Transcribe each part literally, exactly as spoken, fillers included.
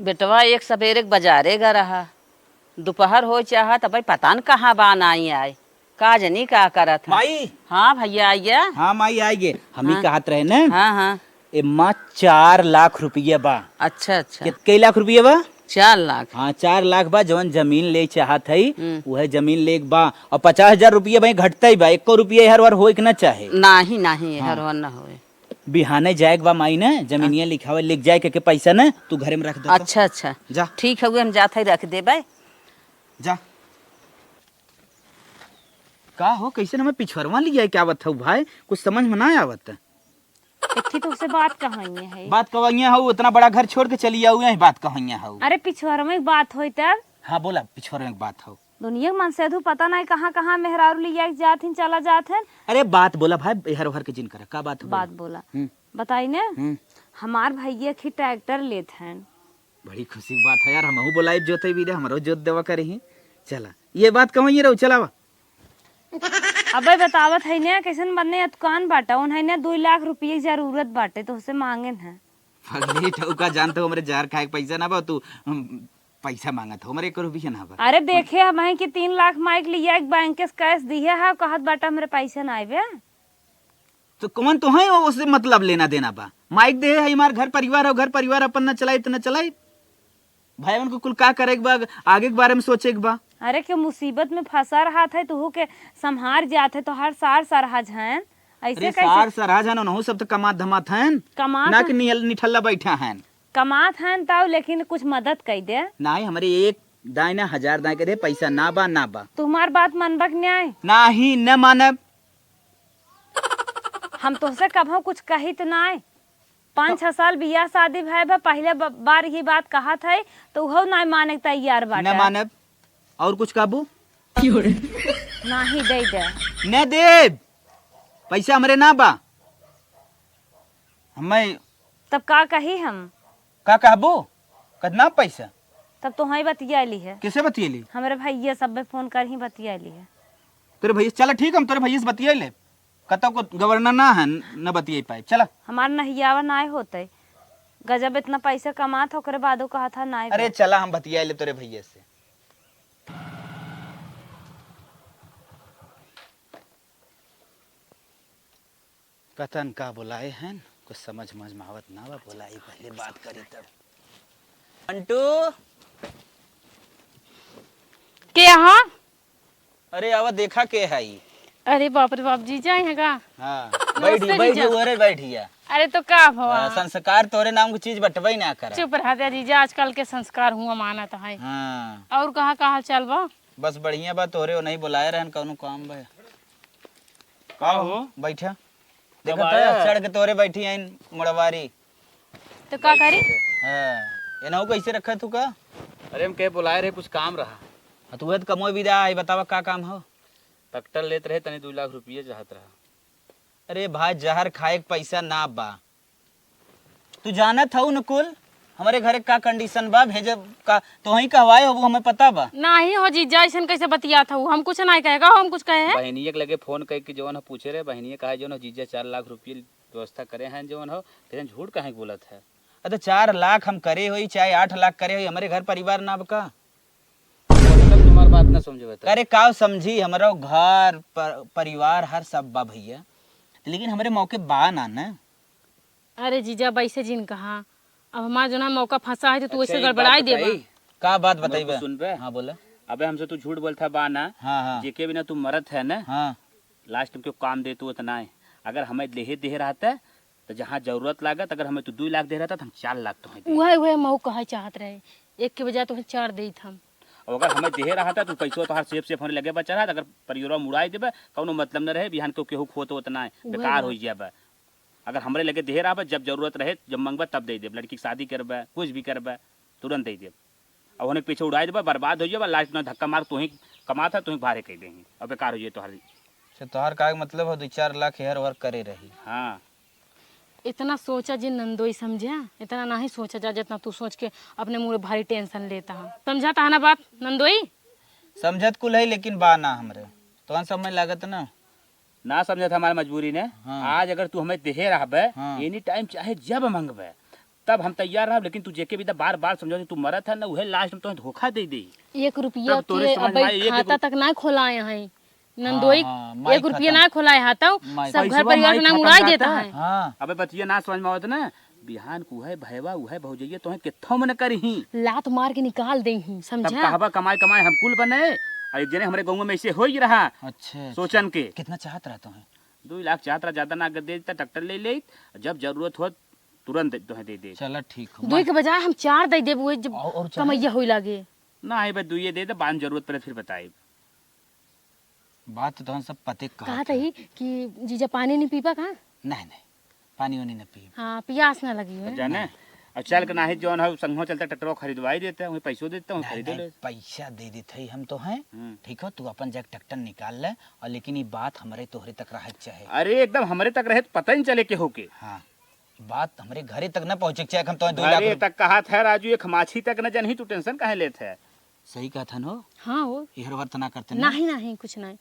बेटवा एक सबेरे के बजारे गा रहा, दोपहर हो चाहत, अबे पता न कहाँ बा नाई आए, का जनी का करत है। माई! हाँ भैया, आइया। हाँ माई, आइगे। हम ही हाँ। कहत रहे न। हाँ, हाँ। एमा चार लाख रुपया बा। अच्छा, अच्छा। कित-, कई लाख रुपया बा? चार लाख। हाँ, चार लाख बा, जवन जमीन ले चाहत हई, हम्म। उहे जमीन लेक बा। और पचास हजार रुपया भाई घटतई बा, एको रुपया एहर ओहर होए के ना चाहे। नाही, नाही, एहर हाँ। ओहर ना होए। बिहाने जाए के बा माई ने, जमीनिया लिखावे, लेके जाए के, के पैसा ने, तू घरे में रख दे तो। अच्छा, अच्छा। जा। ठीक हउए, हम जात हई, रख देबे। जा। का हो, कैसे हमें पिछुअरवा लियाए के आवत हऊ भाई? कुछ समझ में ना आवत। एक ठे तोहसे बात कहइया है। बात कहइया हऊ, इतना बड़ा घर छोड़ के चली आऊ, यही बात कहइया हऊ। अरे पिछुअरवा के बात होई तब। हाँ बोला, पिछुअरवा के बात हऊ। दुनिया के मनसेधू पता नहीं कहाँ कहाँ मेहरारू लिया के जात हिन, चला जात हन। अरे बात बोला भाई, एहर ओहर के जिन करा, का बात हो बात बोला? बोला। हम्म। बताई ने, हम्म। हमार भैया खी ट्रैक्टर लेत हन। बड़ी खुशी की बात है यार, हमहू बोलाइब जोते भी रे, हमरो जोत देवा करही। चला, ये बात कहूँ ये रहो, चलावा। अबे बतावत है ने, कैसन बन्ने अतुकान बाटा, उन्हें ने दुई लाख रुपये की जरूरत बाटे, तोहसे मांगेन है। पगली ठौका, जानत हो हमरे जहर खाए के पैसा ना बा, तू, हम, पैसा मांगत हो, हमरे एको रुपया ना बा। अरे देखे, हमहीं के तीन लाख माइक लिया, एक बैंक के कैश दिए है, कहत बाटा हमरे पैसा ना आइबे। तो कौन तो है, उससे मतलब लेना देना बा? माइक दे है, हमार घर परिवार हो, घर परिवार अपन न चलाई तो न चलाई। भाई उनको कुल का करे के बा, आगे के बारे में सोचे के बा। अरे के मुसीबत में फंसा रहत है, तुहू के संभार जात है, तोहार सार सरहज हैं, ऐसे अरे कैसे? सार सरहज हैं, उनहू सब तो कमात धमात हैं। कमात ना हैं। कि निहल-, निठल्ला बैठा हैं। कमात हैं तब, लेकिन कुछ मदद कई दे। नाहीं, हमरे एक दाएं ना हजार दाएं के दे, पैसा ना बा, ना बा। तू हमार बात मानबा कि नाहीं? नाहीं, न मानब। हम तोहसे कभो कुछ कही तो नाहीं। पाँच छह साल बियाह शादी भय बा, पहले ब-, बार ही बात कहत है, तो उहो नाहीं माने के तैयार बाटे। न मानब। और कुछ कहबू? नाहीं, दे दे। न देब। पैसा हमरे ना बा। हमें तब का कही हम? का कहबू? कितना पैसा? तब तो वहीं बतिया ली है। किसे बतिया ली? हमरे भैया सब फोन कर ही बतिया ली है। तोरे भैया, चला ठीक, हम तोरे भैया से बतिया ले। कतौ को गवर्नर ना है, न बतिया पाए। चला। हमार नहियावा ना होते। गजब इतना पैसा कमात है, ओकरे बादो कहा था ना। अरे चला, हम बतिया ले तोरे भैया से। कतन का बोलाए हैं, कुछ समझ मझ में आवत ना बा, बोलाई पहले बात करी तब। मंटू। के यहाँ? अरे आवा देखा के है ई। अरे बाप रे बाप, जीजा हैं का? हाँ, नमस्ते बैठी, बैठी, जीजा। अरे बैठिया। अरे तो का भवा? हाँ, संस्कार तोरे नाम की चीज बटबई ना करा। चुप रह जा जीजा, आजकल के संस्कार हुआ मानत है। हाँ। और कहा, का हाल चाल बा? बस बढ़िया बा, तोरे वो नहीं बुलाए रहन, कौनो काम बा? का हो? बैठा। कब देखा आया? तो चढ़ के तोरे बैठी आइन मुड़वारी। तो का करी? हाँ, एनहू कैसे रखा तू का? अरे हम कहे बुलाए रहे, कुछ काम रहा। हाँ, तू है तो कमोए विदा आई, बतावा का काम हो? ट्रैक्टर लेत रहे, तनी दू लाख रुपये चाहत रहा। अरे भाई, जहर खाए के पैसा ना बा। तू जानत हऊ न कुल, हमरे घरे का कंडीशन बा, भेजे का, तोहई कहवाए होबू, हमें पता बा। नाही हो जीजा, ऐसन कैसे बतियात हऊ? हम कुछ नाही कहे, का हम कुछ कहे हैं? बहिनिया के लगे फोन करके जवन हो पूछे रहे, बहिनिया कहा जवन हो जीजा चार लाख रुपये व्यवस्था करे हैं जवन हो, लेकिन झूठ काहे के बोलत है? अरे तो चार लाख हम करे होई, चाहे आठ लाख करे होई, हमरे घर परिवार ना बा का? मतलब तुम्हार बात ना समझे बता। अरे काव समझी, हमरो घर पर, परिवार हर सब बा भैया, लेकिन हमरे मौके बा ना न। अरे जीजा, अब ऐसे जिन कहा, अब हमार जोना मौका फंसा है तो तू अच्छा, ऐसे एक बात गड़बड़ाई देबा। बताई? का बात हमरे बताइबे? को सुनबे? हाँ, बोला। अबे हमसे तू झूठ बोलता बा ना, हाँ, हाँ। जेके बिना तू मरत है ना, हाँ। लास्ट में क्यों काम दे तू उतना है। अगर हमें देहे देहे रहता तो जहाँ जरूरत लागत, अगर हमें तू दू लाख दे रहता तो हम चार लाख तो दे। उहे, उहे मऊ कहे चाहत रहे, एक के बजाय तो चार देत हम। अब अगर हमें देहे रहता तो पैसो तोहार सेफ सेफ होने लगे बचा रहत, अगर परिवार मुड़ाई देबे, कौनो मतलब न रहे, बिहान के केहू खोत उतना है, उहे बेकार बात। हो जाबे। अगर हमरे लगे देहे रहबे, जब जरूरत रहे, जब मंगबे, तब दे देब। लड़की के शादी करबे, कुछ भी करबे, तुरंत दे देब। अब होने के पीछे उड़ाई देबे, बर्बाद हो जाबे, लास्ट में धक्का मार, तू ही कमात है, तू ही बाहर कह देही, अब बेकार हो जाए तोहार। से तोहार का मतलब हो, दो चार लाख हेर ओहर करे रही? हाँ। इतना सोचा जी नंदोई, समझा, इतना नहीं सोचा जा, जितना तू सोच के अपने मुँह भारी टेंशन लेता है। समझा था ना बात नंदोई? समझत कुल है, लेकिन बा ना हमरे, तोहन समझ लागत ना। ना समझत हमारे मजबूरी ने। हाँ। आज अगर तू हमें देहे रहबे, हाँ। एनी टाइम चाहे जब मंगबे, तब हम तैयार रहब, लेकिन तू जेके भी बार बार समझाओ, तू मरत है ना, उहे लास्ट में तोहे धोखा दे दे। एक रुपया तब तोरे के समझ में अबे आई, एक, एक खाता रुप- तक ना खोलाए हैं। नंदोई, हाँ, हाँ, माई एक रुपया खत्म। ना खोलाए हाथों, माई सब घर पैसवा परिवार माई के नाम खत्म उड़ाई करता देता है। है। हाँ। अबे बतिया ना समझ में आवत ना, बिहान को है भैवा, उहे भौजैया तोहे केथो मन करही। लात मार के निकाल देही, तब समझा? कहबा कमाए कमाए हम कुल बने, और एक जने हमरे गाँव में ऐसे हो ही रहा। अच्छा, अच्छा। सोचन के। कितना चाहत रहा तोहे? दो लाख चाहत रहा, ज्यादा ना अगर दे देता, ट्रैक्टर ले ले, जब जरूरत हो तुरंत तोहे दे दे। चला ठीक हो। दुई के बजाय हम चार दे देब, वो जब और, और चाहे? कमैया होई लागे। ना, आई बस दुइये दे दे, बाद में जरूरत पड़े फिर बताइब। बात तो तोहन सब पते कहा कहा था। तही कि जीजा पानी नहीं पीबा का? नहीं, नहीं, पानी वानी न पीब। हाँ, पियास ना लगी हो। जाने, अब चल के नाही जौन है संगवा चलता ट्रैक्टर खरीदवाई देते हैं, वहीं पैसों देते हैं, नहीं, खरीदे नहीं, ले। पैसा दे देत हई हम तोहे। हम्म। ठीक हो, तू अपन जाके ट्रैक्टर निकाल ले, और लेकिन ये बात हमरे तोहरे तक रहे के चाहे। अरे एकदम हमरे तक रहे तो पता ही नहीं चले के होके। हाँ, बात हमरे घरे तक ना पहुँचे के चाहे, हम तोहे दो लाख घरे रुपये तक कहा था राजू, एक माछी तक न जनही, तू टेंशन काहे लेत है? सही कहत हन हो। हाँ हो। एहर ओहर त ना करते ना? नहीं, नहीं, कुछ नहीं।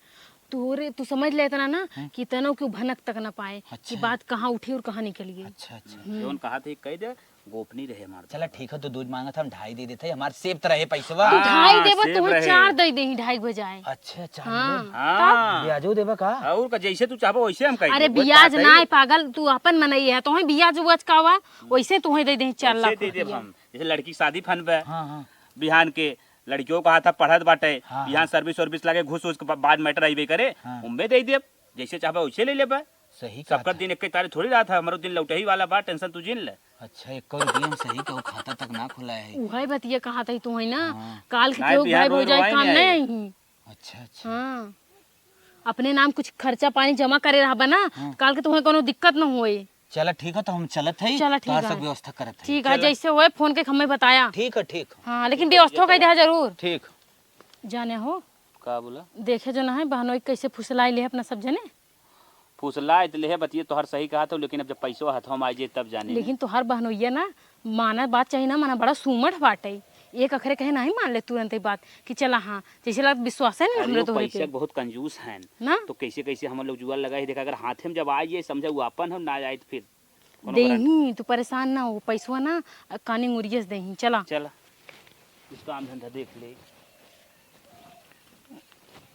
तू रे, तू समझ ले इतना ना हैं? कि तनो क्यों भनक तक ना पाए कि अच्छा। बात कहाँ उठी और कहाँ निकली है। अच्छा, अच्छा। हम्म। जौन कहा थे कह दे, गोपनीय रहे हमार चला बात। ठीक है, तो दूध मांगत हम ढाई दे देते, हमार सेब त रहे पैसवा। तू हाँ, ढाई देबा, सेब तोहे रहे। चार दे देही, ढाई के बजाय। अच्छा, चार हाँ। देबा? हाँ। तब? ब्याजो देबा का? और का, जैसे तू चाहबा वैसे हम कह अरे देबो, ब्याज बात है। ना, पागल, तू अपन मनई है, तोहे ब्याज उज का हुआ, वैसे तोहे दे देही चार वैसे लाख दे देब रुपया। हम। जैसे लड़की के शादी फंड बा, हाँ, हाँ। बिहान के लड़कियों का हाथ पढ़त बाटे, हाँ, बिहान हाँ। सर्विस वर्विस लागे घुस उस के बा-, बाद मैटर अइबे करे, हाँ। उम्मे दे देब, जैसे चाहबा वैसे ले लेबा। सही कहत सबकर है। दिन एक तारीख थोड़ी रहत है, हमरो दिन लौटही वाला बा, टेंशन तू जिन ले। अच्छा, एको रुपया हम सही कहू, खाता तक ना खुला है। उहे बतिया कहत ही तू है ना, हाँ। काल के नाहीं, केहू बिहान भाई रोज भौजाई रोवाई काम नहीं नहीं आई। आई। अच्छा, अच्छा। हाँ। अपने नाम कुछ खर्चा पानी जमा करे रहबा ना, हाँ। काल के तुम्हें कोनो दिक्कत न होए। चला ठीक है, तो हम चलत हई, चला ठीक तोहार है। सब व्यवस्था करत हई। ठीक है, चला। जैसे होए फोन के हमें बताया। ठीक है, ठीक है। हाँ, लेकिन व्यवस्था कई देहा जरूर। ठीक। जाने हो? का बोला? देखे जो ना है, बहनोई कैसे फुसलाई ले अपना सब जने। फुसलाई त ले है, बतिये तोहर सही कहत हो, लेकिन अब जब पैसो हथवा में आ जाए तब जाने। लेकिन तोहर बहनोइया ना, माना बात चाही ना माना, बड़ा सुमठ बाटे। एक अखरे कहे नहीं मान ले तुरंत ही बात कि चला हाँ, जैसे लगत विश्वास है नहीं अरे हमरे वो तोहरे पैसा पे। बहुत कंजूस हैं। ना? तो कैसे कैसे हम लोग जुआर लगाए, देखा अगर हाथे में जब आ जाए समझा वो आपन हो, ना आए तो फिर कोनो गारंटी। देही, तू परेशान ना हो, पैसवा ना कानी मुरियस देही, चला। चला, कुछ काम धंधा देख ले।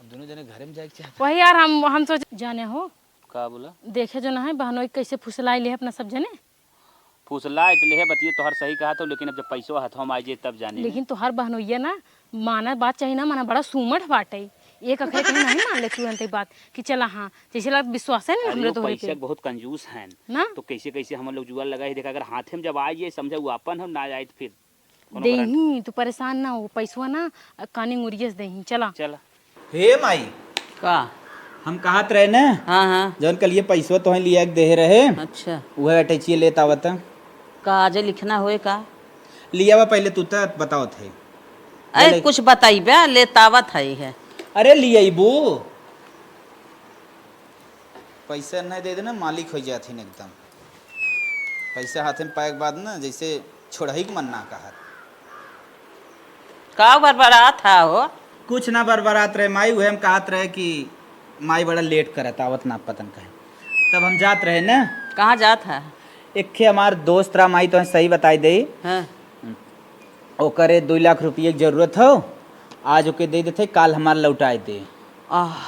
अब दोनों जने घरे में जाए के चाहता। वही यार, हम, हम सोच जाने हो। का बोला? देखे जो ना है, बहनोई कैसे फुसलाई ले अपना सब जने। फुसलाए त लेहे बतिये तोहर सही कहत हो, लेकिन अब जब पैसो हथवा में आ जाए तब जाने। लेकिन तोहर बहनोइया ना, माना बात चाही ना माना, बड़ा सुमठ बाटे। एक अखरे कहे नहीं मान ले तुरंत ही बात कि चला हाँ, जैसे लगत विश्वास है नहीं अरे हमरे वो तोहरे पैसा पे। बहुत कंजूस हैं। ना? तो कैसे कैसे हम लोग जुआर लगाए, देखा अगर हाथे में जब आ जाए समझा वो आपन हो, ना आए तो फिर कोनो गारंटी। देही, तू परेशान ना हो, पैसवा ना कानी मुरियस देही, चला। चला। हे माई। का? हम कहत रहे ना, हाँ, हाँ। जौन कल ये पैसवा तोहे लिया के देहे रहे, अच्छा। उहे अटैचिए लेत आवत। का आज लिखना होए का? लियावा पहले तू त बतावत है। अरे बोले। कुछ बताइबे, लेत आवत है, है। अरे लियाइबू। पैसा नहीं दे देना, मालिक हो जात ही एकदम। पैसा हाथे में पाए के बाद ना, जैसे छोड़ही के मन ना कहत। का बरबरात हा हो? कुछ ना बरबरात रहे माई, उहे हम कहत रहे कि माई बड़ा लेट करत आवत ना पतन कहे। तब हम जात रहे ना। कहाँ जात हा? एक खे हमार दोस्त रहा माई, तो सही बताई दे। हाँ। ओकरे दो लाख रुपये के जरूरत हो, आज ओके दे देते, काल हमार लौटाए दे। आह,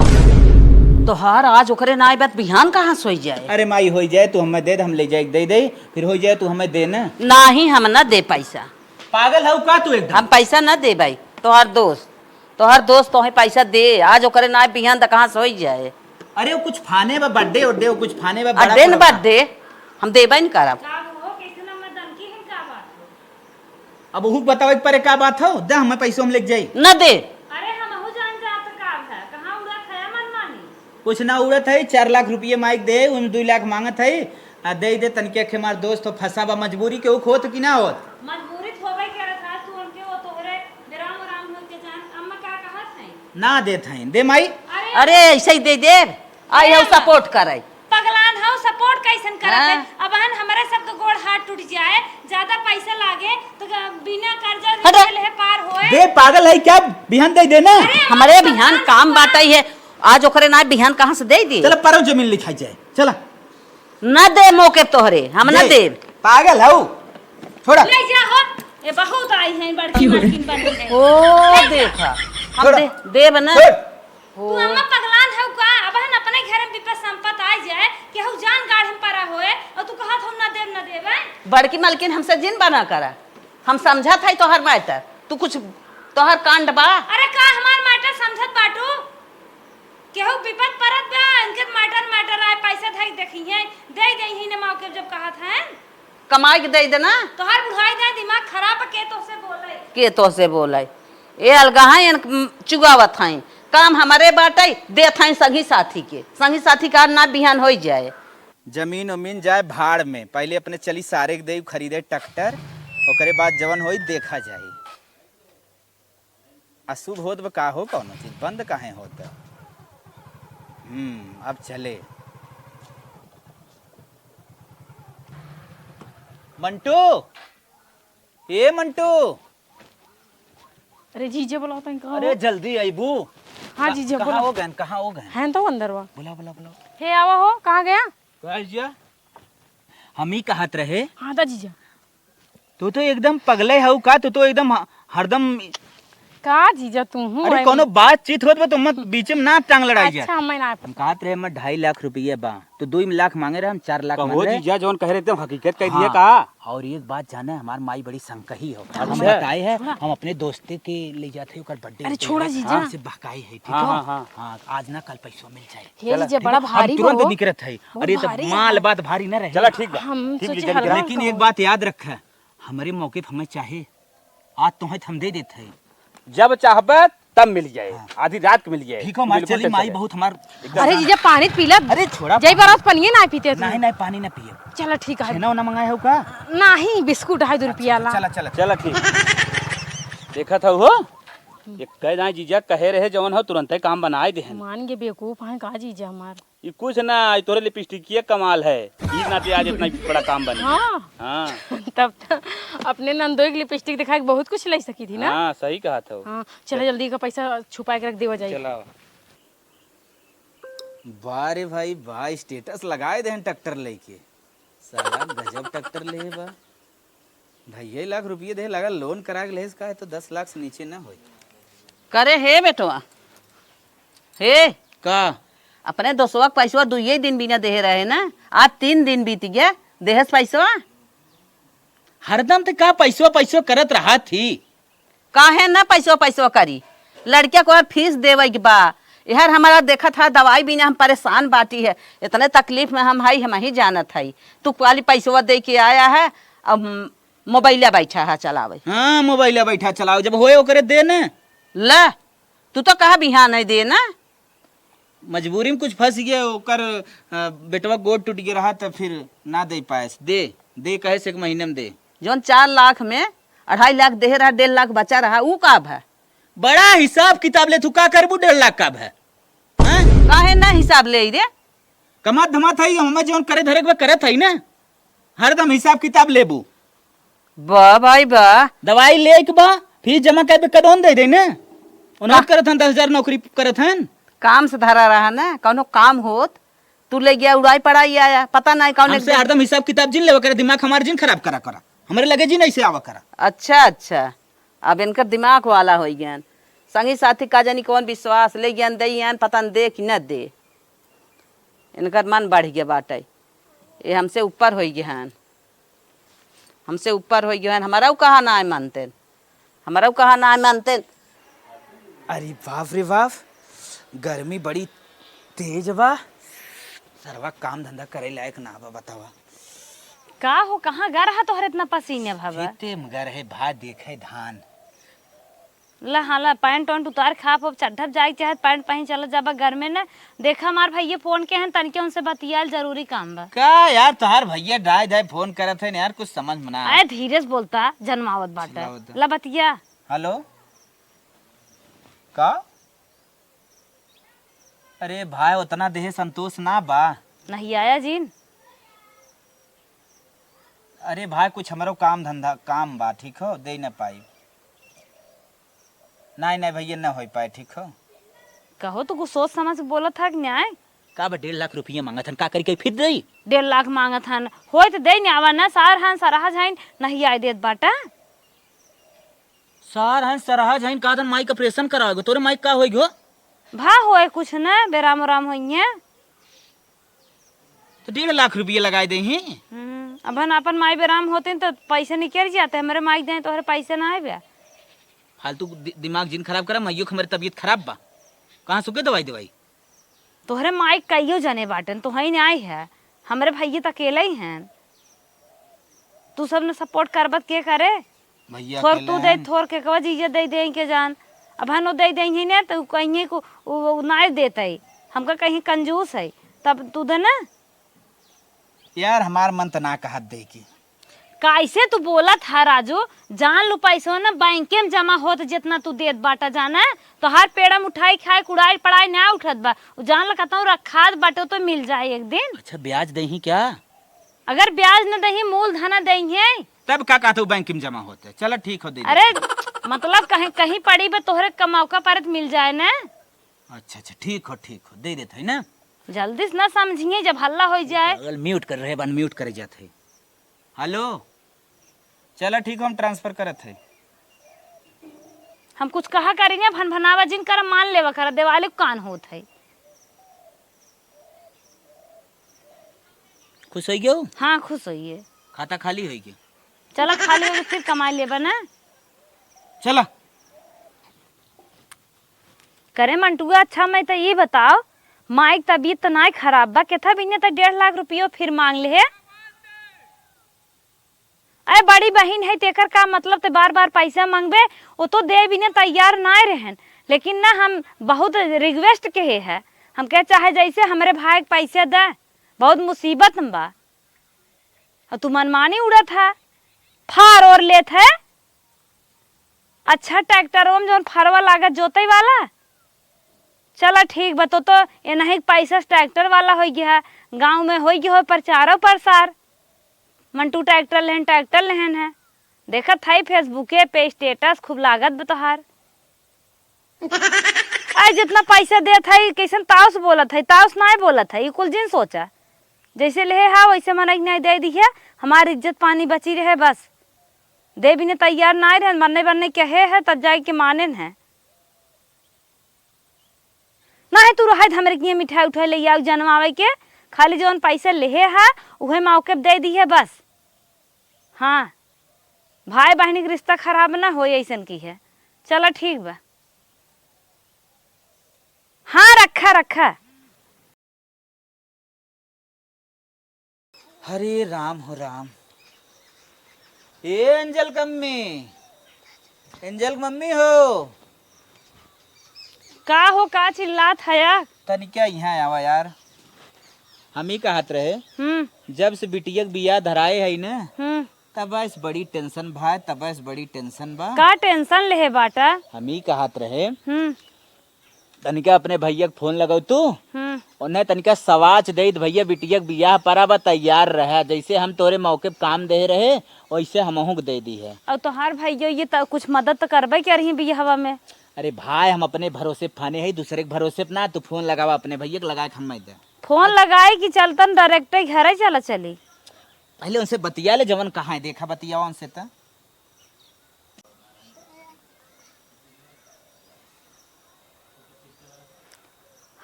तोहार आज ओकरे नाई बात बिहान कहाँ से होई जाए? अरे माई, होई जाए, तू हमें दे दे, हम ले जाए के दे दे, फिर होई जाए, तू हमें दे ना। नाही, हम ना दे पैसा। पागल हऊ का तू एकदम? हम पैसा ना दे भाई, तोहार दोस्त, तोहार दोस्त तोहे पैसा दे, आज ओकरे नाई बिहान त कहाँ से होई जाए? अरे वो कुछ फाने बा, बर्थडे उड्डे, वो कुछ फाने बा, बड़ा अड्डे न बड़ा। बर्थडे, हम देबे न करब। का हो, कैसे ना मैं दमकी है, का बात हो? अब ओहू के बतावे के परे का बात हो, दे हमें पैसो हम लेके जाई। न दे। अरे हमहू जान जात का है, कहाँ उड़त है मनमानी? कुछ ना उड़त है, चार लाख रुपये माइक दे, उन दो लाख मांगत है, आ दे दे तनके खे मार दोस्त हो फंसा बा मजबूरी के, ऊ होत कि ना होत? मजबूरी तो होबे करत है, तू उनके वो तोहरे बेराम राम हो के जान, अम्मा का कहत है? ना देत है, दे माई। अरे अरे ऐसे ही दे दे, आई हो सपोर्ट करे। पगलान हौ, सपोर्ट कैसन करत है? हाँ। अबहन हमरे सबके गोड़ हाथ टूट जाए, ज्यादा पैसा लागे तो ग-, बिना कर्जा हटे। ले लेहे पार होए। बे पागल है क्या? बिहान दे देना। अरे, हमरे हम बिहान सब काम बाटे है, आज ओकरे ना बिहान कहाँ से दे दी? चलो परो जमीन लिखाई जाए, चला। ना दे मौके तोहरे, हम ना दे। देब। पागल हौ। छोड़ा। ले जा हो। ए, बहुत आई हैं बड़की मालकिन बनी हैं। ओ, ले जा। देखा, हम छोड़ा। दे, देब ना। छोड़। तू अम्मा पगलान है का? अब हम अपने घर में विपद संपत आ जाए, केहू जान गाढ़ में परा होए, और तू कहत हम ना देब, ना देब, हैं? बड़की मालकिन हमसे जिन बना करा। हम समझत है तोहर मैटर। तू कुछ, तोहर कांड बा। अरे का हमार मैटर समझत बाटू? केहू विपद परत बा, इनके मैटर, मैटर आए, पैसा धई देखी हैं, दे दे ही ने मौके जब कहत हैं। कमाई के दे देना। तोहार बुढ़ाई दे, दिमाग खराब, के तोसे बोले? के तोसे बोले? ए अलगा हैं, एन चुगावत हैं। काम हमरे बाटे, देत हैं संगी साथी के। संगी साथी का ना बिहान होई जाए। जमीन उमीन जाए भाड़ में, पहले अपने चली सारे के देई खरीदे ट्रैक्टर, ओकरे बाद जवन होई देखा जाई। अशुभ होत बा का हो, कौनो चीज बंद काहे होत बा? हम्म, अब चले। मंटू, ए मंटू। अरे जीजा बोलावत हैं, कहाँ अरे हो? जल्दी अइबू। हाँ का-, जीजा, कहाँ बोला। हो गए, कहाँ हो गए? हैं तो अंदर बा। बुला, बुला, बुला। हे आवा हो, कहाँ गया? का जीजा? हम ही कहत रहे। हाँ दा जीजा। तू तो एकदम पगले हऊ का? तू तो एकदम ह-, हरदम का जीजा तू हूँ अरे, है कौनो में। बातचीत होत बा तो मत बीच में ना टांग लड़ाई जा। अच्छा, मैं ना हम कहत रहे, हमर ढाई लाख रुपया बा, तो दो लाख मांगे रहे, हम चार लाख कहो मांग रहे। जीजा, जौन कह रहे एकदम हकीकत कह दिए हाँ। का? और एक बात जाने, हमार माई बड़ी संकही हो। अच्छा। हम बताए हैं, छोड़ा। हम अपने दोस्ते के ले जाते हैं, ओकर बर्थडे अरे, छोड़ा जीजा। हाँ। से बहकाए है, ठीक हाँ, हो? हाँ, हाँ। हाँ, आज ना कल पैसा मिल जाए। हे चला, जीजा, ठीक बड़ा है? हम भारी तुरंत हो। निकरत है। बहुत अरे, तो भारी माल है। बात भारी ना रहे। चला, ठीक बा। हम ठीक सोचे जीजा, हलवा लेकिन हल्का एक हो। बात याद रखे, हमरे मौके पे हमें चाहे, आज तोहे हम दे देत है। जब चाहबे तब मिल जाए, हाँ। आधी रात के मिल जाए। ठीक हो, हमार बिल्कुल चली, टेंशन माई है। बहुत हमार एकदम। अरे जीजा, पानी पी ले। अरे छोड़ा जय पानी। बरात पनिये ना पीते तू। नहीं, नहीं, पानी ना पिए। चलो ठीक है। छेना ओना मंगाए हो का? नहीं, बिस्कुट है दो रुपया ला। चला, चला, चला। चला ठीक। देखत हऊ हो, एक कह दाए जीजा कहे रहे जवन हो तुरंते काम बनाए देहन। मान के बेवकूफ हैं का जीजा हमार? ई कुछ ना, ई तोरे लिपस्टिकिया कमाल है। ई नाते आज इतना बड़ा काम बन गया। हाँ। हाँ। तब तो अपने नंदोई के लिपस्टिक दिखा के बहुत कुछ ले सकी थी ना। हाँ, सही कहा था। हाँ, चले जल्दी का पैसा छुपा के रख देवा जाए। चला। वाह रे भाई, वाह, स्टेटस लगाए देहन ट्रैक्टर लेके। साला गजब ट्रैक्टर ले बा। ढाई लाख रुपये दे लगा, लोन करा के लेस का है तो दस लाख से नीचे ना होई। करे हे बेटवा, हे का? अपने दोस्तवा के पैसवा दुइये दिन बिना देहे रहे ना, आज तीन दिन बीत गया, देहस पैसवा? हरदम ते का पैसवा पैसवा करत रहा थी? काहे ना पैसवा पैसवा करी? लड़किया को फीस देवे के बा, एहर हमारा देखत है दवाई बिना हम परेशान बाटी है, इतने तकलीफ में हम हई, हम ही जानत हई। तू खाली पैसवा दे के आया है, अब मोबाइला बैठा है चलावे। हाँ, मोबाइला बैठा चलावे, जब होए ओकरे दे न। ला, तू तो कहा बिहान है दे ना। मजबूरी में कुछ फंस गया, ओकर, अ, बेटवा गोड़ टूट गया रहा, तो फिर ना दे पाए। दे, दे कहे से एक महीने में दे। जौन चार लाख में अढ़ाई लाख देहे रहा, डेढ़ लाख बचा रहा, ऊ का भा? बड़ा हिसाब किताब ले, तू का करबू डेढ़ लाख का भा? हैं? काहे ना हिसाब ले रे? कमात धमात हई, हमें जौन करे धरे के बा करत हई ना, हरदम हिसाब किताब लेबू। बा भाई बा। दवाई ले के बा, फीस जमा कर बे, कदौन दे दे ना। उन्होंने का? करत हन, दस हजार नौकरी करत हन। काम से धरा रहा ना, कौनो काम होत, तू ले गया उड़ाई पड़ाई आया, पता नहीं कौन हमसे एकदम हरदम हिसाब किताब जिन लेवा करा, दिमाग हमार जिन खराब करा करा, हमरे लगे जिन ऐसे आवा करा। अच्छा, अच्छा, अब इनकर दिमाग वाला हो गया। संगी साथी का जानी कौन विश्वास ले गया, दे गया, पता न दे कि न दे। इनकर मन बढ़ गया बाटे, ये हमसे ऊपर हो गए हैं, हमसे ऊपर हो गए हैं। हमारा कहा ना मानते, हमारा कहा ना मानते। अरे बाप रे बाप, गर्मी बड़ी तेज बा। सरवा काम धंधा करे लायक ना बा, बतावा। का हो, कहाँ गा रहा तोहरे इतना पसीने भवा? खेते में गा रहे, भाई देखे धान। ला, हाँ, ला, पैंट वैंट उतार, खाप वाप चड्ढब जाए के चाहे, पैंट पहन चलत जाबा घर में न। देखा, हमार भैया फोन के हैं, तनिके उनसे बतियाल, जरूरी काम बा। का यार, तोहार भैया डाय डाय फोन करत है यार, कुछ समझ में ना आए। अरे, धीरे से बोलता, जनमावत बाटे। चिल्लावत। ला, बतिया। हेलो, का? अरे भाई, उतना देहे संतोष ना बा। नहीं आया जीन? अरे भाई, कुछ हमरो काम धंधा, काम बा, ठीक हो, दे न पाई। नहीं, नहीं भैया, न हो पाए, ठीक हो। कहो तो कुछ सोच समझ के बोलत है कि न्याय? का बा, डेढ़ लाख रुपया मांगत हन, का करी, कहीं फिर देई? डेढ़ लाख मांगत हन, होय त देई न, आवा न, सार हन, सरहज हइन, नहीं आए देत बाटा। सार हन, सरहज हइन, का तन माई का ऑपरेशन करावेगो, तोरे माई का होई गो? भा होए कुछ न, बेराम उराम होइहे। तो डेढ़ लाख रुपया लगाए देही। हम्म, अबहन अपन माई बेराम होते तो पैसे निकल जाते, हमरे माई दें तोहरे पैसे ना आए बे। फालतू दि-, दिमाग जिन खराब करा, माइयो के हमरे तबीयत खराब बा, कहाँ सुके दवाई दवाई? तोहरे माई कइयो जने बाटन, तो हई नाई है, हमरे भइये त अकेले ही हैं। तू सब न सपोर्ट करबत के करे? भइया थोर अकेले तू दे, हैं। थोर के कवा जीजा दे दे के जान। अब हनो दे दे ही ना, तो कहीं को, उ, उ नाय देतई। हमका कहीं कंजूस है, तब तू दे ना। यार, हमार मन त ना कहत दे की। कैसे तू बोलत है राजू? जान लू पैसवा ना बैंके में जमा होत, जितना तू देत बाटा जाना, तोहार पेड़म उठाई खाए, कुड़ाई पड़ाई ना उठत बा। उ जान ल कतहूँ रखात बाटे तो मिल जाए एक दिन। अच्छा, ब्याज देही क्या? अगर ब्याज न देही, मूलधना देही। तब का कहत हूँ, बैंक में जमा होत है। चला ठीक हो, दे अरे, देते। मतलब कहीं, कहीं पड़ी बा तोहरे कमाओ का परत मिल जाए ना। अच्छा, अच्छा, ठीक हो, ठीक हो, दे देत है ना। जल्दी से ना समझिए, जब हल्ला हो जाए। पागल, म्यूट कर रहे बा, अनम्यूट करे जात है। हेलो, चला ठीक हो, हम ट्रांसफर करत है। हम कुछ कहा करी ना, भनभनावा जिन कर, मान लेवा कर, देवाली को कान होत है। खुश होई गयो? हाँ, खुश होइए। खाता खाली होई गयो? चला, खाली होइए, फिर कमाई लेबा ना। चला। करे मंटुआ, अच्छा, मैं तो ये बताओ, माई के तबीयत तो नाय खराब बा, केथा बिने तो डेढ़ लाख रुपयो फिर मांग ले है। अरे बड़ी बहिन है, तेकर का मतलब, ते बार बार पैसा मांगबे, वो तो दे बिने तैयार नाय रहन, लेकिन ना हम बहुत रिक्वेस्ट कहे है, हम कहे चाहे जैसे हमरे भाई के पैसा दे, बहुत मुसीबत में बा। और तू मनमानी उड़त है, फार और लेत है। अच्छा, ट्रैक्टर ओम जौन फरवा लागत जोतई वाला, चला ठीक बा, तो, तो एनही के पैसा से ट्रैक्टर वाला होई गया है, गाँव में होई गया हो प्रचारो प्रसार। मंटू ट्रैक्टर लेहन, ट्रैक्टर लेहन है, देखत है फेसबुके पे स्टेटस खूब लागत बा तोहार। आई जितना पैसा देत है, कैसन ताउस बोलत है, ताउस नाय बोलत है, ई कुल जिन सोचा, जैसे लेहे हा वैसे मनई के नाय दे दिहे, हमार इज्जत पानी बची रहे बस। दे बिने तैयार नाय रहन, मरने बरने कहे है तब जाए के मानेन है। नाहीं तू रहे, हमरे किहे मिठाई उठाई ले आउ जनवावे के, खाली जौन पैसा लेहे हा, उहे मौके पे दे दिहे बस। हाँ, भाई बहिनी के रिश्ता खराब ना होई, ऐसन किहे। चला ठीक बा। हाँ, रखा, रखा। हरे राम हो राम। ए एंजल कम्मी, एंजल मम्मी हो। का हो, का चिल्लात हया? तनिका इहाँ आवा यार। हम ही कहत रहे, हम्म। जब से बिटिया के बियाह धराए है न, हम्म। तबे से बड़ी टेंशन बा, तबे से बड़ी टेंशन बा। का टेंशन लेहे बाटा? हम ही कहत रहे, हम्म। तनिका अपने भैया के फोन लगाओ तू, हम्म। उन्हें तनिका सवाच दे दे, भैया बिटिया के बियाह परा बा, तैयार रहा, जैसे हम तोरे मौके पे काम दे रहे, वैसे हमहू के दे दिहे। और तोहार भैया ये त कुछ मदद तो करबे करिहीं बियाहवा में। अरे भाई, हम अपने भरोसे फाने है, दूसरे के भरोसे पे ना, तू फोन लगावा अपने भैया के, लगा के हम मैं दे। फोन लगाई कि चलतन डायरेक्ट घरे चला चली। पहले उनसे बतिया ले, जवन कहाँ है, देखा बतियावा उनसे त।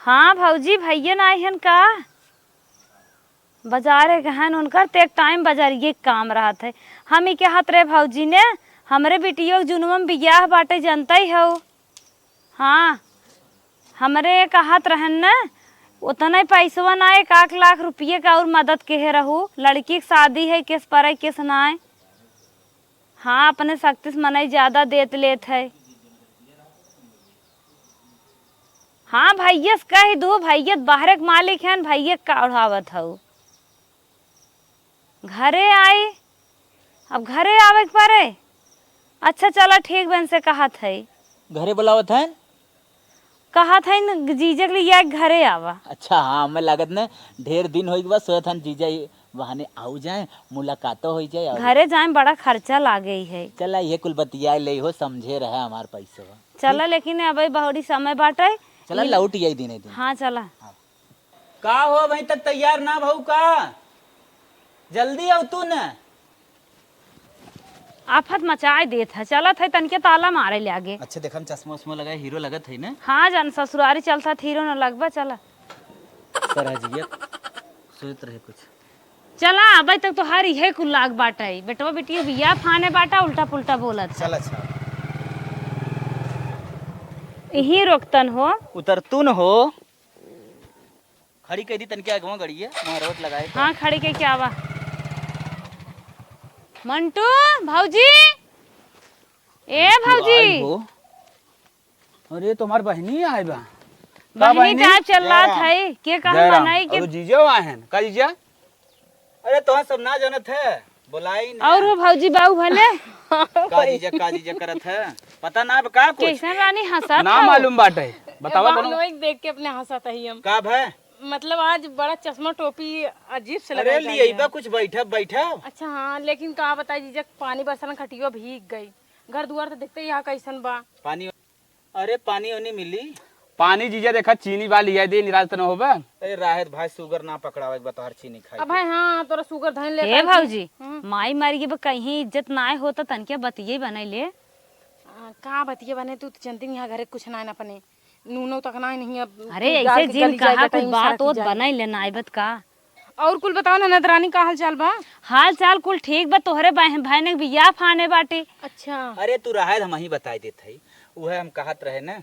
हाँ भौजी, भैया ना आइहन का? बाजारे गहन उनकर ते एक टाइम बाजारिये के काम रहत है। हम ही कहत रहे भौजी ने, हमरे बिटियो के जुनवा में बियाह बाटे, जनता ही हो। हाँ, हमरे कहत रहन न, उतने पैसवा ना, एक आध लाख रुपये का और मदद केहे रहू, लड़की के शादी है, केस परे केस नाय। हाँ, अपने शक्ति से मनई ज्यादा देत लेत है। हाँ, भैया से कह दू, भैया त बाहरे के मालिक हैं, भैया का ओढ़ावत हऊ। घरे आई, अब घरे आवे के परे। अच्छा, चला ठीक बा, इनसे कहत है। घरे बुलावत है? कहत है न, जीजा के लिए घरे आवा। अच्छा, हाँ, हमें लागत न ढेर दिन होई बा, सोचत हन जीजा ये बहाने आऊ जाए, मुलाकातो होई जाए। और घरे जाए में बड़ा खर्चा लागे ही है। चला, ये कुल बतिया ले हो, समझे रहे हमार पैसवा। चला, लेकिन अबे बहुरी समय बाटे। चला, ई लौट आई दिने दिन। हाँ, चला। हाँ। का हो, अबहीं तक तैयार ना भऊ का? जल्दी आव तू न। आफत मचाए देत है, चलत है तनके ताला मारे ले आगे। अच्छा, देखम चश्मा उश्मा लगाए, हीरो लगत है ना? हाँ जान, ससुरारी चलता हीरो न लगबा, चला। सरहजियत सोचत रहे कुछ। चला, अबे तक तोहार इहे कुल लाग बाटे। बेटवा बेटी बिया फाने बाटा, उल्टा पुल्टा बोलत। चल, अच्छा। यहीं रोकतन हो। उतरतुन हो। खड़ी कइ दी तनके आगवा गड़िया, वहाँ रोड लगाए तो। हाँ, खड़ी कइ के आवा। मंटू, भौजी, ए तू भौजी। आई हो। अरे, तुम्हार बहिनी आए बा। का बहिनी बहिनी? टाइप चल रहा जय राम। है, के कहा जय राम। मनाई के? अरे, जीजा आए हैं। का जीजा? अरे, तोहन सब ना जानत है, बोलाई ना। और वो भौजी बाऊ भले? का जीजा, का जीजा करत है? पता ना अब का कुछ? कैसन रानी हंसत ना हौ? मालूम बाटे। बतावा ए, कोनो। बहनोई देख के अपने हंसत है हम। का भय? मतलब आज बड़ा चश्मा टोपी अजीब से अरे, लगाई लियाई है। बा कुछ, बैठा, बैठा। अच्छा हाँ, लेकिन का बताई जीजा, पानी बरसन खटियो भीग गई। घर दुआर तो देखते ही यहाँ कैसन बा। पानी अरे पानी ओनी मिली? पानी जीजा देखा चीनी बा, लिया दे, निराश त न होबे। अरे राहत भाई, शुगर ना पकड़ावे के बा तोहार चीनी खाई अब के। भाई हाँ, तोरा शुगर धन ले ए भौजी, हम्म। माई मारी के बा, कहीं इज्जत ना होता तनके बतिये बनाई ले। आ, का बतिये बने, तू तो जनती नहीं, यहाँ घरे कुछ ना है ना अपने, नूनो तक ना है नहीं, अब अरे तू ऐसे गाल के जिन गली जाए कहा के कुछ टाइम बात सरक ओत जाए। बनाई ले ना आइबत का? और कुल बताओ ना, ननद रानी, का हाल चाल बा? हाल चाल कुल ठीक बा, तोहरे बहन, भाई ने बियाह फाने बाटे। अच्छा। अरे तू रहे, हम ही बताई देत हई, उहे हम कहत रहे ना।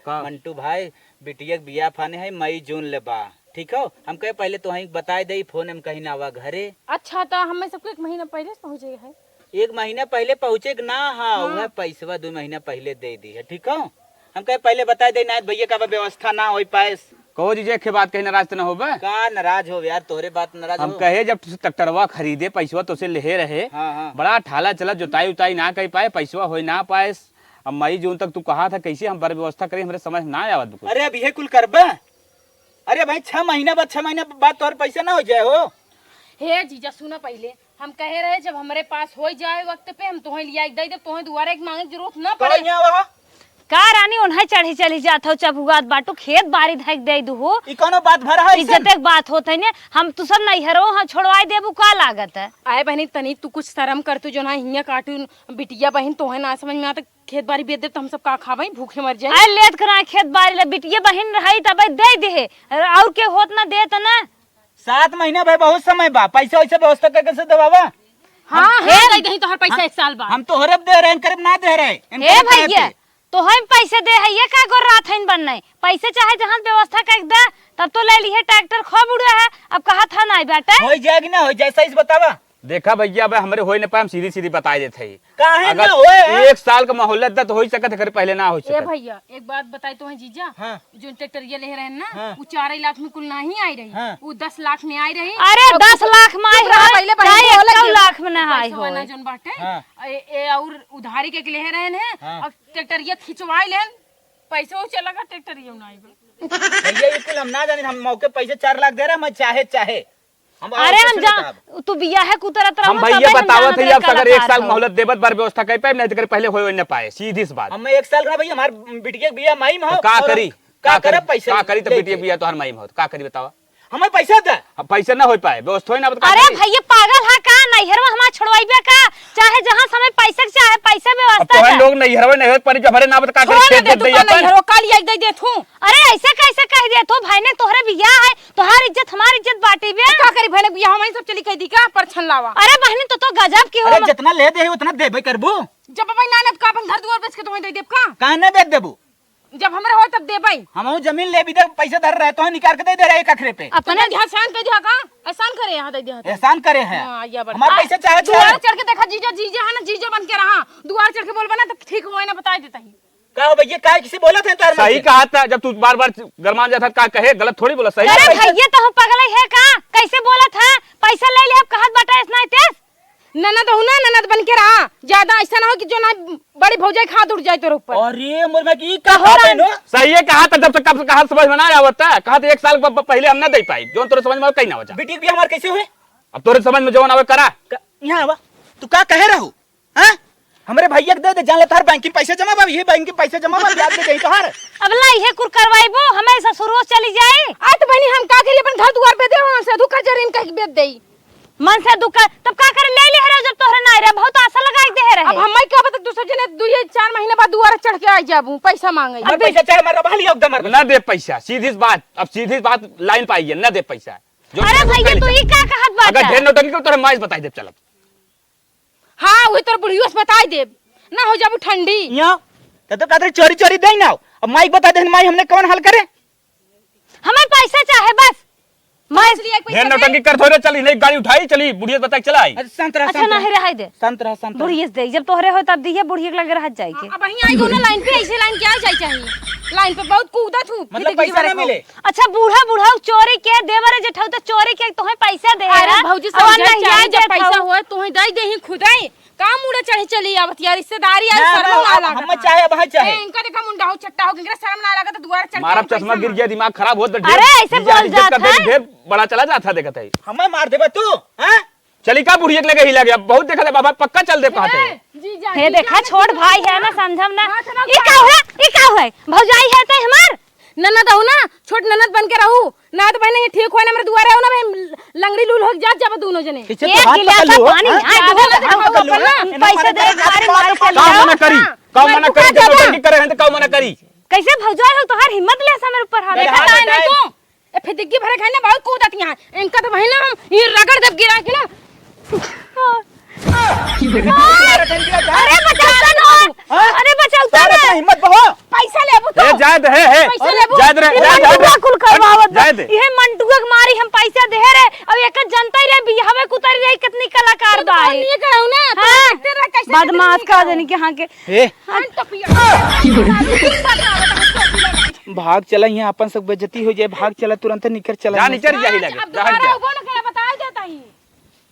का? मंटू भाई, बिटिया के बियाह फाने है, मई जून ले बा, ठीक हो? हम कहे पहले तो वहीं बताई दे, फोन में कहीं ना आवा घरे। अच्छा, तो हमें सबको एक महीना पहले से पहुँचे है। एक महीना पहले पहुँचे के ना, हाँ, हाँ। उहे पैसवा दो महीना पहले दे दी है, ठीक हो? हम कहे पहले बताई दे, ना भैया का बा व्यवस्था ना हो पाए। कहो जीजा, एक बात कही नाराज त न होबे? का नाराज हो यार, तोहरे बात नाराज हम हो? कहे जब तुसे ट्रैक्टरवा खरीदे, पैसवा तोसे लेहे रहे, हाँ, हाँ। बड़ा ठाला चला, जोताई उताई ना कर पाए, पैसवा होई ना पाए। अब मई जून तक तू कहा था, कैसे हम बर व्यवस्था करी, हमरे समझ ना आवत कुछ। अरे अब ये कुल करबे? अरे भाई, छह महीना बाद, छह महीना बाद तोहर पैसा ना हो जाए हो? हे जीजा, सुना पहले, हम कहे रहे, जब हमरे पास हो जाए वक्त पे, हम तोहे लिया दे दे, तोहे दुआरे के मांगे के जरूरत ना तो पड़े। यहाँ वहाँ का रानी ओन्हे चढ़ी चली जात हो, चबुआत बाटू, खेत बारी धक दे दू हो। ई कौनो बात भर है ऐसन? इज्जत के बात होत है ने, हम तू सब नैहरो हम छोड़वाई देबू का लागत है? आए बहनी, तनी तू कुछ शर्म कर, तू जो ना हियाँ काटू बिटिया बहन, तोहे ना समझ में आता, खेत बारी बेच देब त हम सब का खाबे, भूखे मर जाए। अरे लेत करा खेत बारी ले, बिटिया बहन रही तब दे दे, और के होत ना देत ना। सात महीना भाई बहुत समय बा, पैसा वैसा व्यवस्था करके से देवावा। हाँ, हम हाँ, ए, दे दही तोहर पैसा हम, एक साल बाद। हम तोहरे दे रहे हैं, करीब ना दे रहे हैं, हे इनकरे भैया, पे। तोहरे में पैसे दे है, ये का गोर रात है बनने? पैसे चाहे जहाँ व्यवस्था कर दे, तब तो ले लिए ट्रैक्टर खूब उड़े है, अब कहा था ना बेटा। हो जाएगी ना, हो जाए, सही से बतावा। देखा भैया, अब हमरे होई न पाए, हम सीधी सीधी बताई देत हई। काहे अगर ना होए? एक साल का मोहलत दे तो हो सकत है, पहले ना हो ए सकत। भैया, एक बात बताई तो है जीजा, हाँ। जो ट्रैक्टरिया ले रहे हैं ना, हाँ। वो चार लाख में कुल नहीं आई रही, हाँ। वो दस लाख में आई रही। अरे, और दस लाख में आई चुप रहा, है, पहले बहन चाहे बोले एक के। लाख में ना आई पैसा हो। वाला जोन बाटे, हाँ। ए, ए, और उधारी के ले रहे हैं, हाँ। और ट्रैक्टरिया खिंचवाई लेन, पैसे वो चला गया, ट्रैक्टरिया ना आई बा। भैया, ये कुल हम ना जानी, हम मौके पैसे चार लाख दे रहे हैं, मैं चाहे, चाहे। हम अरे, हम जा, तू बियाहे कुतरत रहो, हम भैया तबे हम बतावत जानत है, रहे अब अगर एक साल मोहलत देबत बार व्यवस्था कर पाए, नहीं तो कर पहले होए न पाए, सीधी सी बात। हम एक साल रहा भैया, हमार बिटिया के बियाह माई में हो, तो का और करी? हम का का करी? करब पैसा का करी तो लेके? बिटिया के बियाह तोहर माई में हो, तो का करी बतावा? हमें पैसा दे। अब पैसा ना हो पाए, व्यवस्था होए ना, अब का अरे करी? भैया, पागल है का? नैहर में हमार छोड़वाइबे का? चाहे जहाँ समय पैसा के चाहे पैसा अब व्यवस्था तोहन का? लोग नैहर में नैहर पर जो हमारे ना बता का छोड़ करी, ना खेत दे देत तू दे का अपन। नैहर, काल आई दे देत हूँ। अरे, ऐसे कैसे कह देत हो भाई ने, तोहरे बियाह है, तोहार इज्जत, हमार इज्जत बाटी बे। का करी भले बियाह, हम सब चली कह दी का परछन लावा। अरे बहनी, तो, तो गजब की हो अरे, म- जितना ले दे है, उतना देबे करबू। जब भाई नानद का अपन घर दुआर बेच के तुम्हें दे देब का? काहे ना बेच देबू? जब हमरे होए तब देबे। हमहू जमीन ले भी दे, पैसा धर रहे, तो निकाल के दे दे रहे एक अखरे पे। अपने तो दिहा, एहसान कर दिहा का? एहसान करे यहाँ दे दिहा तो। एहसान करे हैं। हाँ, या बड़ा। हमार पैसा चाहे दुआर चाहे। चढ़ के देखा जीजा, जीजा है ना, जीजा बन के रहा। दुआर चढ़ के बोलबा ना तो ठीक होए ना, बताई देता ही। का हो भैया, काहे किसी बोलत है तार सही मत? कहा था, जब तू बार-बार गरमान जाता, का कहे, गलत थोड़ी बोला, सही अरे बोला। भैया, तो हम पगल है का? कैसे बोलत है? पैसा ले ले, अब कहत बाटा ऐसना है तेज। ननद हो ना, ननद बन के रहा। ज्यादा ऐसा ना हो कि जो ना बड़ी भौजाई खाद उड़ जाए तोरे ऊपर। अरे मोर भाई, ई का कहो बात है ना। नो? सही है कहा था, जब तक कब कहा समझ में ना आवत था, कहा था एक साल ब-, ब-, पहले हम ना दे पाई, जो तोरे समझ में आवे, कहीं ना हो जा। बेटी के बियाह हमार कैसे हुए? अब तोरे समझ में जौन आवे करा। क-, यहाँ आवा, तू का कहे रहो? हाँ? हमरे भइया के दे दे, जान ले तोहार बैंक में पैसा जमा बा, ये बैंक में पैसा जमा बा, ब्याज दे देई तोहार। अब ला इहे कुल करवाइबो, हमें ससुरो चली जाए। आ तो बहिनी हम का करी, अपन घर दुआर बेदे हो, हमसे धोखा जरीन कह के बेद देई। मन से दुख, तब का करे, ले ले रहे जब तोहरे ना रहे, बहुत आशा लगाई दे रहे। अब हमें का पता, दूसरे जने दुइये चार महीने बाद दुआरा चढ़ के आ जाबू, पैसा मांगे। हमार पैसा चाहे हमार रबा लिया एकदम हमार। ना दे पैसा, सीधी सी बात, अब सीधी सी बात लाइन पे आइए, ना दे पैसा। जो अरे भैया, तू ई का कहत बाटा? अगर ढेर नौटंकी करो, तोहरे माई से बताई देब, चलब। हाँ, वही तोर बुढ़ियो से बताई देब, ना हो जाबू ठंडी। यो, त तो कहत रहे चोरी चोरी दे ना, अब माई के बता दे, माई हमने कौन हाल करे? हमें पैसा चाहे बस। माई इसलिए एक पैसा ढेर दे। नौटंकी कर थोड़े चली, नहीं गाड़ी उठाई चली, बुढ़िया से बताई चलाई। अरे शांत रह, अच्छा, शांत ना रह। है, रहाई दे। शांत रह, शांत रह। बुढ़िया से दे, जब तोहरे हो तब दिए, बुढ़िया के लगे रह जाए के। अब वहीं आई दोनों लाइन पे, ऐसे लाइन के आ जाए चाहिए। लाइन पे बहुत कूदत हूँ, मतलब फिर पैसा ना देखिए मिले? अच्छा, बूढ़ा बूढ़ा चोरी के, देवर जेठाऊ तो चोरी के, तोहे पैसा दे अरे रहा। भौजी, अब समझाई नहीं चाहिए, आई जब पैसा देखो। होए, तोहे दे दे ही खुदाई। का मुड़ा चढ़े चली आवत यार, रिश्तेदारी आई, ना, शर्म ना, ना अब लागत हम है। चाहे, अब हम चाहे। ए, इनका देखा मुंडा हो, छट्टा हो, इनका शर्म ना लागत, दुआर चढ़ के मारब पैसा चश्मा गिर मांगे। गया, दिमाग खराब होत, अरे, ऐसे बोल जात है। ढेर बड़ा चला जात है, देखत है। हमें मार देबे तू, हैं? चली का बुढ़िया के लगे ही लगे, अब बहुत देखत है बाबा, पक्का चल दे कहत है। ए, जीजा, हे जीजा, देखा, जीजा, छोट जीजा, भाई है ना, समझम ना। हाथ ना ई उठा। का है? ई का है? भौजाई है ते हमार? ननद हऊ ना, छोट ननद बन के रहू। ना तो बहन, ये ठीक होए ना, मेरे दुआरे आओ ना, मैं लंगड़ी लूल हो जात जाबो दोनों जने। पीछे तो एक हाथ गिलास पकड़ लो, पानी, हाँ? आज ज्यादा ना दिखाओ, पकड़ लो, पकड़ लो। हाँ? पैसे दे, मारी, मारी, चल का जाओ। मना करी? हाँ। का मना करी? जब नौटंकी करे हैं तो का मना करी? कैसे भौजाई हो, तोहार हिम्मत ले हमरे ऊपर हाथ? देखा ताई नहीं तू? ए, फिर दिग्गी भरे खाने बहुत कूदत यहाँ। इनका तो वही ना हम ये रगड़ देब गिरा के ना। अरे बचाओ तो ना। हाँ? अरे बचाओ तो सारे ना। इतना हिम्मत बहो। पैसा लेबू तो। ए, जाए दे, हे, हे। पैसा लेबू। जाए दे रे, ये जाए दे, जाए दे। मंटुआ कुल करवावत बा। जाए दे। इहे मंटुआ के मारी हम पैसा दे रहे। अब एक जनता ही रहे, बियाहवे कुतरी रही, कितनी कलाकार तो बा। ये कराऊ ना, तो हाँ। देखते रह कैसे बदमाश कितनी का हो। जनी के हाँ के। हे। हम टपिया। भाग चला, यहाँ अपन सब बेइज्जती हो जाए, भाग चला, तुरंत निकर चला जा, यहाँ से। निकर जाही लगे, अब जा, दोबारा जा। उबो न करा, बताए देता ही।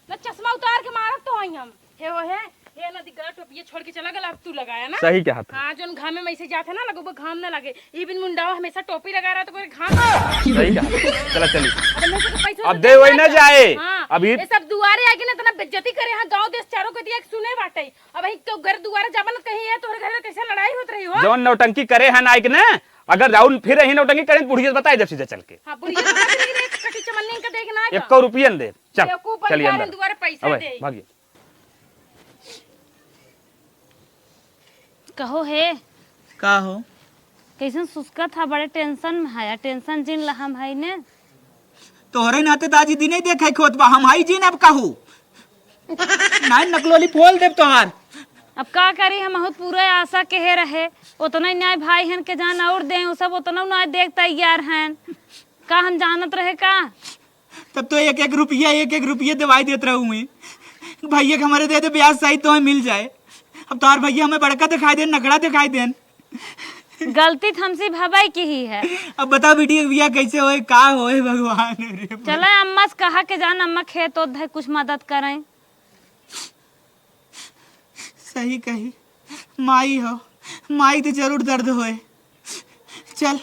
ना चश्मा उतार के मारत तो हई हम। हे हो हे, हे नदी गला टोपिया छोड़ के चला गला, अब तू लगाया ना। सही कहत है। हाँ, जोन घामे में ऐसे जात है ना, लगो वो घाम ना लगे। ई बिन मुंडावा हमेशा टोपी लगा रहा तो कोई घाम। सही कहत है। चला चली। अब मैं तो पैसा अब तो दे वही ना जाए। हाँ, अभी ये सब दुआरे आके ना इतना बेइज्जती करे, हाँ, गाँव देश चारों को दिया, सुने बाटे। अब ही तो घर दुआरे जाबा ना, कहीं ये तोहरे घर में कैसे लड़ाई होत रही हो? जौन नौटंकी करे हैं नाइक ने, अगर राउन फिर यही नौटंकी करें, बुढ़िया से बताई देब सीधा चल के। हाँ, बुढ़िया से बता देब, कटी चमन्नी इनका देख ना आएगा। एको रुपया न दे। चल, बेवकूफ बन चलिए जा अंदर। रहे, दुआरे पैसा अबे, दे। भागिए। कहो हे। का हो? कैसन सुस्कत हा, बड़े tension में हा, tension जिन ला हम हई ने। तोहरे नाते दाजी दिने देखे खोत बा, हम हई जिन अब कहू। नाई नकलोली फोल देब तोहार। अब का करी, हम बहुत पूरा आशा के हे रहे, उतना ही न्याय भाई हन के जान और दें, उ सब उतना ना देख तैयार हन। का हम जानत रहे का? तब तो एक एक रुपया, एक एक रुपया दवाई देत रहू हुई। भैया के हमारे दे दे ब्याज सहित, तो हमें मिल जाए। अब तोहार भैया हमें बड़का दिखाई देन, नकड़ा दिखाई देन। गलती तो हमसे भवाई की ही है। अब बता बिटिया के बियाह कैसे होए, का होए भगवान रे। चला अम्मा से कहा के जान, अम्मा खेत ओत है, कुछ मदद करें। सही कही, माई हो, माई तो जरूर दर्द होए। चल,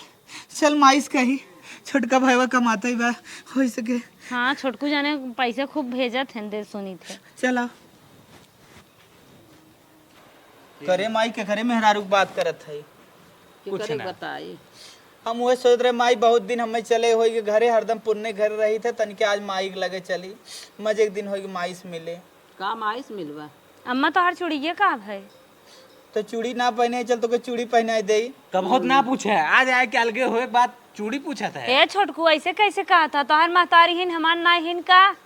चल माई से कही, छोटका भाईवा कमाता ही बा, हो सके। हाँ, छोटकू जाने पैसे खूब भेजत हैं, दे सुनी थे। चला। करे माई के घरे मेहरारू के बात करत है। कुछ केकरे ना। बताई। हम उहे सोचत रहे माई बहुत दिन हमें चले होई के घरे, हरदम पुन्ने घर रही थे, तनिके आज माई के लगे चली, मजे के दिन होई के माई से मिले। का माई से मिलबा? अम्मा तोहार चूड़िया का भाई? तो चूड़ी ना पहने, चल तोके चूड़ी पहनाई देई। कब होत ना पूछे, आज आए के अलगे होए के बाद चूड़ी पूछत है। ए छोटकू, ऐसे कैसे कहा था? तोहार महतारी हिन, हमार नाई हिन का?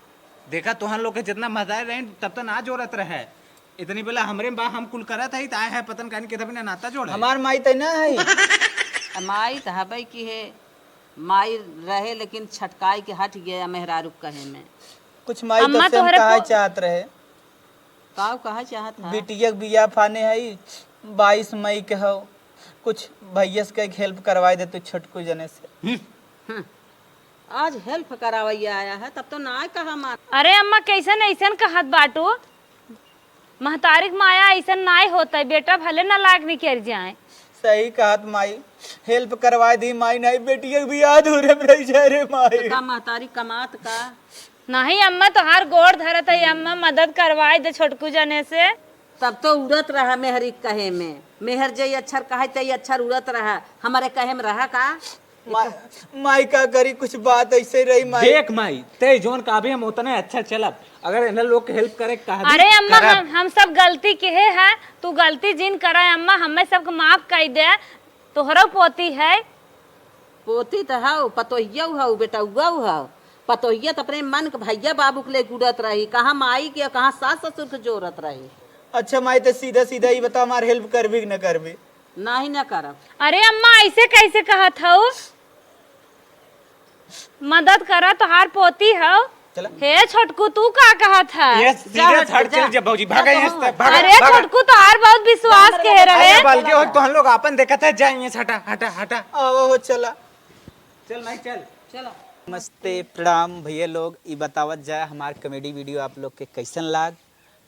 देखा, तोहन लोग के जितना महतारी रही, तब तो ना जोरत रहे। इतनी बेला हमरे में बा, हम कुल करत हई, त आए है पतन कहनी के तभी ना नाता जोड़े। हमार माई तय ना है। माई त हबे की है, माई रहे लेकिन छटकाई के हट गया मेहरारू कहे में। कुछ माई तो अम्मा सेम तोहरे कहा पो- चाहत रहे। काव कहा चाहत है? बिटिया के बियाह फाने हई, बाईस मई के हौ, कुछ भैया से कह के help करवाई दे तू छोटकू जने से। हम्म। हम्म। आज help करावैया आया है, तब तो ना कहा मान। अरे अम्मा, कैसन ऐसन कहत बाटू? महतारी के माया ऐसन नाय होत है, बेटा भले ना लाग निकल जाए। सही कहत माई, help करवाई दी माई, नहीं बेटिया के बियाह अधूरे में रह जाए रे माई। तो का महतारी कमात का? नहीं अम्मा, तोहार गोड़ धरत है अम्मा, मदद करवाई दे छोटकू जने से। तब तो उड़त रहा मेहरी के कहे में, मेहर जई अच्छर कहे तई अच्छर उड़त रहा, हमरे कहे में रहा का? माई, माई का करी, कुछ बात ऐसे रही माई। देख माई, ते जौन कहबे हम उतने अच्छा चलब, अगर इन्हें लोग के हेल्प करे कह दी, अरे अम्मा, करब। हम, हम सब गलती किहे है, तू गलती जिन करे अम्मा, हमें सबके माफ कर दे। तोहरो पोती है। पोती त हौ, पतोहियौ हौ, बेटौआ हौ। पतोहिया त अपने मन के भैया बाबू के लेके उड़त रही, कहाँ माई के, कहाँ सास ससुर के जोरत रही। अच्छा माई, त सीधा सीधा ई बता, हमार हेल्प करबी कि न करबी? नहीं, न करब। अरे अम्मा, ऐसे कैसे कहत हौ? मदद करा, तोहार पोती हौ। चला। हे छोटकू, तू का कहत है? ये जा सीधे हट, हट, जा। चल जा भौजी, भागा जा यहाँ से, तू। भागा, अरे भागा। छोटकू, तोहार बहुत विश्वास के रहे। अरे बल्कि हो, तो हम लोग आपन देखत है, जा यहाँ से, हटा, हटा, हटा। आवा हो, चला। चल माई, चल। चला। नमस्ते, प्रणाम भैया लोग। ई बतावत जाए हमार कॉमेडी वीडियो आप लोग के कैसन लाग।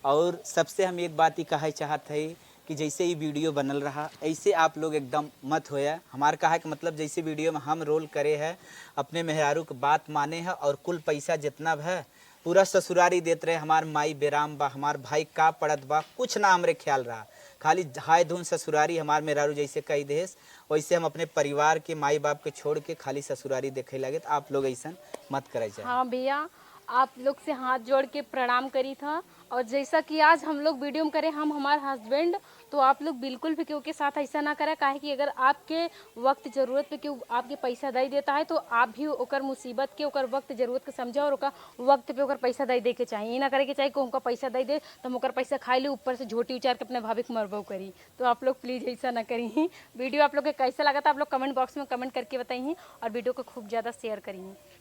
और सबसे हम एक बात ही कहे चाहत है कि जैसे ई वीडियो बनल रहा, ऐसे आप लोग एकदम मत होया। हमार कहा के मतलब, जैसे वीडियो में हम रोल करे है, अपने मेहरारू के बात माने है और कुल पैसा जितना है पूरा ससुरारी देत रहे। हमार माई बेराम बा, हमार भाई का पड़त बा, कुछ ना हमरे ख्याल रहा, खाली हाय धुन ससुरारी हमार मेहरारू जैसे कही देस, वैसे हम अपने परिवार के, माई बाप के छोड़ के खाली ससुरारी देखे लगे। तो आप लोग ऐसन मत करे जाए। हाँ भैया, आप लोग से हाथ जोड़ के प्रणाम करी था। और जैसा कि आज हम लोग वीडियो में करे, हम हमार हस्बैंड, तो आप लोग बिल्कुल भी केहू के साथ ऐसा ना करा, काहे कि अगर आपके वक्त जरूरत पे केहू आपके पैसा दे देता है, तो आप भी ओकर मुसीबत के, ओकर वक्त जरूरत के समझा और ओकर वक्त पे ओकर पैसा दे दे के चाहिए। ये ना करे के चाहिए कि उनका पैसा दे दे तो हम ओकर पैसा खाई ली, ऊपर से झोटी उचार के अपने भाभी के मरबो करी। तो आप लोग प्लीज ऐसा ना करी। वीडियो आप लोग के कैसा लगा था, आप लोग कमेंट बॉक्स में कमेंट करके बताइए और वीडियो को खूब ज़्यादा शेयर करिए।